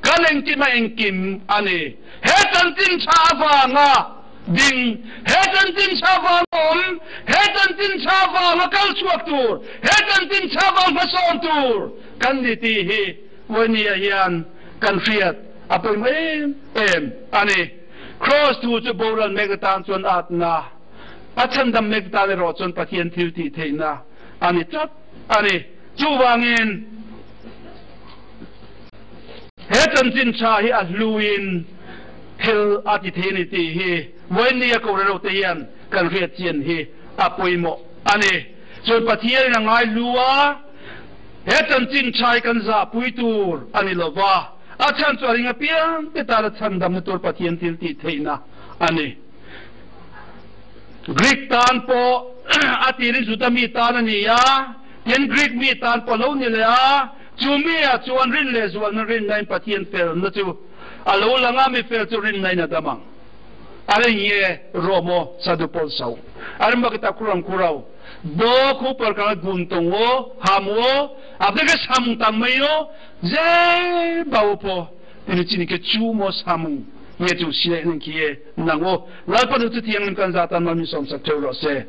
Kan engkim a engkim a ni. He chanchin tha vanga ding. He chanchin tha vang om. He chanchin tha vanga kal chhuak tur. He chanchin tha vang hmasawn tur. Kan ni ti hi. Voini a hian kan hriat a poimo em em a ni. Cross thu chu boral mek tan chuan atna. A chhandam mek ta le rawh chuan Pathian thil tih theihna a ni tlat a ni. Chuvangin, he chanchin tha hi a hluin hel a ti thei ni ti hi, voini a ko rero te hian kan hriat chian hi a poimo a ni. Chuan Pathian in a ngai lu a, he chanchin tha hi kan zahpui tur a ni lo va. A chhan chu a ring apiang te ta la chhandamna tur Pathian thil tih theihna a ni. Greek tan pawh, a ti rin Juda mi tan a ni a, tin Greek mi tan pawh lo ni le a, chu mi a chuan rin leh zualna rinna in Pathian felna chu a lo lang a, mi fel chu rinna in a dam ang. A ring nge Rom aw, Sadu Pawl sau. A ring bakita kuram kurau. Do khu par kal gun tong aw, ham aw, a bek ke samung tang mai aw, ze bau pawh. Tini chini ke chu maw samung. hing ye chung sinai nang khe ye nang ou. Lalpa no tuti yang ni kan jata ma mi som sa theu rao se.